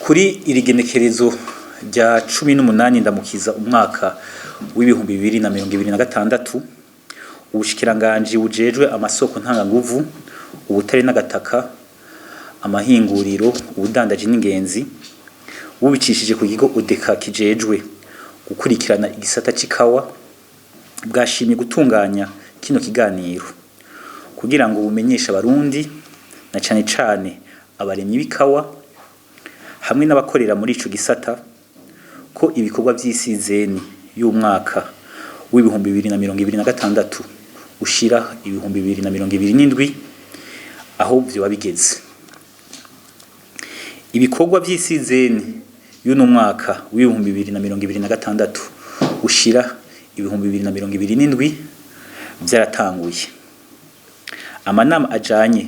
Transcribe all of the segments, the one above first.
Kuri iri genekerezo rya 18 Ndamukiza umwaka w'2026, ubushikiranganji bujejwe amasoko ntanganguvu, ubutare n'agataka, amahinguriro, ubudandaji n'ingenzi, bubicishije ku kigo ODECA kijejwe gukurikirana igisata c'ikawa, bwashimye gutunganya kino kiganiro kugira ngo bumenyeshe Abarundi na cane cane abaremyi b'ikawa hamwe n'abakorera muri ico gisata ko ibikorwa vy'isizeni y'umwaka w'2026 ushira 2027 aho vyoba bigeze. Ibikorwa vy'isizeni y'uno mwaka w'2026 ushira 2027 vyaratanguye. Amanama ajanye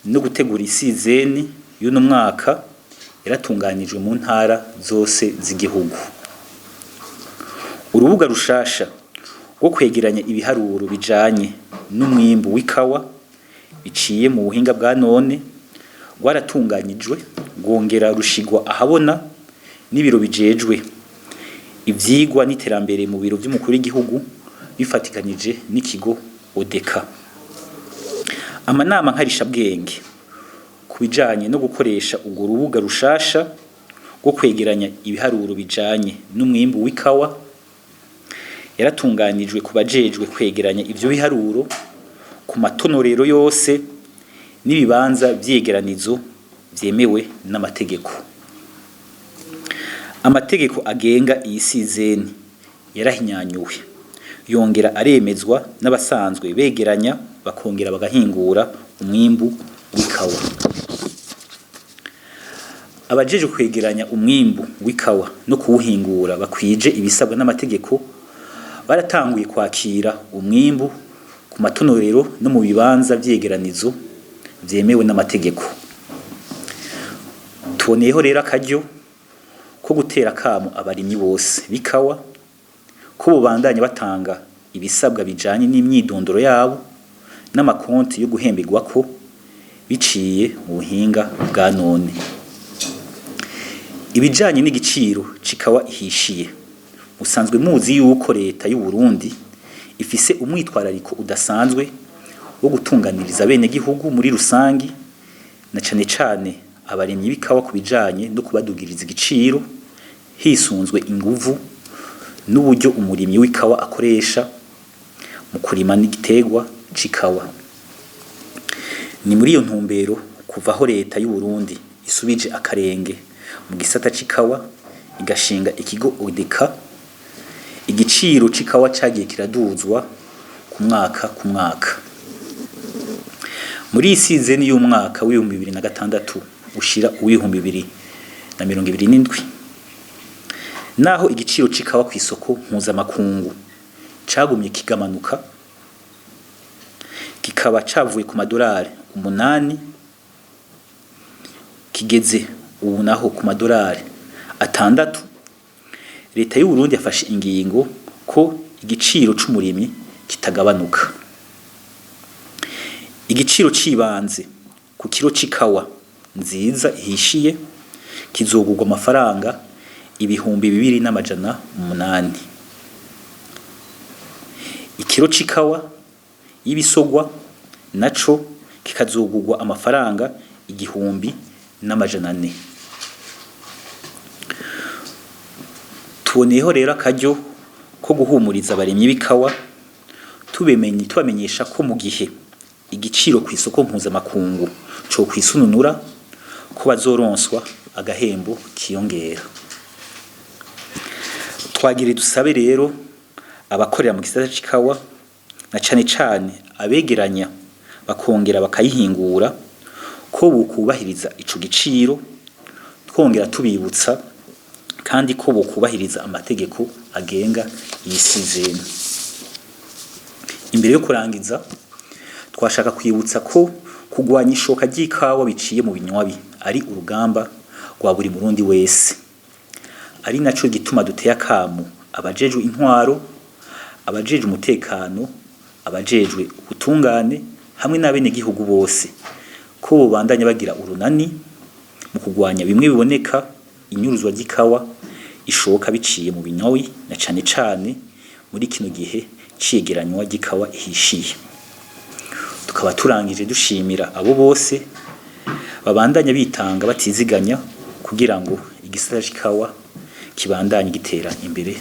no gutegura isizeni y'uno mwaka yaratunganijwe mu ntara zose z'igihugu. Urubuga rushasha rwo kwegeranya ibiharuro bijanye n'umwimbu w'ikawa biciye mu buhinga bwa none rwaratunganijwe, rwongera rushigwa ahabona n'ibiro bijejwe ivyigwa n'iterambere mu biro vy'umukuru w'igihugu bifatikanije n'ikigo ODECA. Amanama nkarishabwenge ku bijanye no gukoresha urwo rubuga rushasha rwo kwegeranya ibiharuro bijanye n'umwimbu w'ikawa yaratunganijwe ku bajejwe kwegeranya ivyo biharuro ku matonorero yose n'ibibanza vyegeranizo vyemewe n'amategeko. Amategeko agenga iyi sizeni yarahinyanyuwe, yongera aremezwa n'abasanzwe begeranya bakongera bagahingura umwimbu w'ikawa. Abajejwe kwegeranya umwimbu w'ikawa no kuwuhingura bakwije ibisabwa n'amategeko baratanguye kwakira umwimbu ku matonorero no mu bibanza vyegeranizo vyemewe n'amategeko. Tuboneyeho rero akaryo ko gutera akamo abarimyi bose b'ikawa ko bobandanya batanga ibisabwa bijanye n'imyidondoro yabo n'amakonti yo guhemberwako biciye mu buhinga bwa none. Ibijanye n'igiciro c'ikawa ihishiye, musanzwe muzi yuko leta y'u Burundi ifise umwitwarariko udasanzwe wo gutunganiriza abenegihugu muri rusangi na cane cane abarimyi b'ikawa ku bijanye no kubadugiriza igiciro hisunzwe inguvu n'uburyo umurimyi w'ikawa akoresha mu kurima n'igiterwa c'ikawa. Ni muri iyo ntumbero, kuva aho leta y'u Burundi isubije akarenge mu gisata c'ikawa, igashinga ikigo ODECA, igiciro c'ikawa cagiye kiraduzwa ku mwaka ku mwaka. Muri iyi sizeni y'umwaka w'2006 ushira uw'ibihumbi 2027, naho igiciro c'ikawa kw'isoko mpuzamakungu cagumye kigamanuka, kikaba cavuye ku madorari 8 kigeze ubu naho ku madorari 6, leta y'u Burundi yafashe ingingo ko igiciro c'umurimyi kitagabanuka. Igiciro cibanze ku kiro c'ikawa nziza ihishiye kizogurwa amafaranga 2800. Ikiro c'ikawa y'ibisogwa naco kikazogurwa amafaranga 1400. Tuboneyeho rero akaryo ko guhumuriza abarimyi b'ikawa, tubamenyesha ko mu gihe igiciro kw'isoko mpuzamakungu co kwisununura, ko bazoronswa agahembo kiyongera. Twagire dusabe rero abakorera mu gisata c'ikawa na cane cane abegeranya bakongera bakayihingura ko bokubahiriza ico giciro, twongera tubibutsa kandi ko bokubahiriza amategeko agenga iyi sizeni. Imbere yo kurangiza, twashaka kwibutsa ko kugwanya ishoka ry'ikawa biciye mu binywabi ari urugamba rwa buri Murundi wese, ari naco gituma duteye akamo abajejwe intwaro, abajejwe umutekano, abajejwe ubutungane hamwe n'abenegihugu bose ko bobandanya bagira urunani mu kugwanya bimwe biboneka inyuruzwa ry'ikawa ishoka biciye mu binyoyi, na cane cane muri kino gihe ciyegeranywa ry'ikawa ihishiye. Tukaba turangije dushimira abo bose babandanya bitanga batiziganya kugira ngo igisata c'ikawa kibandanye gitera imbere.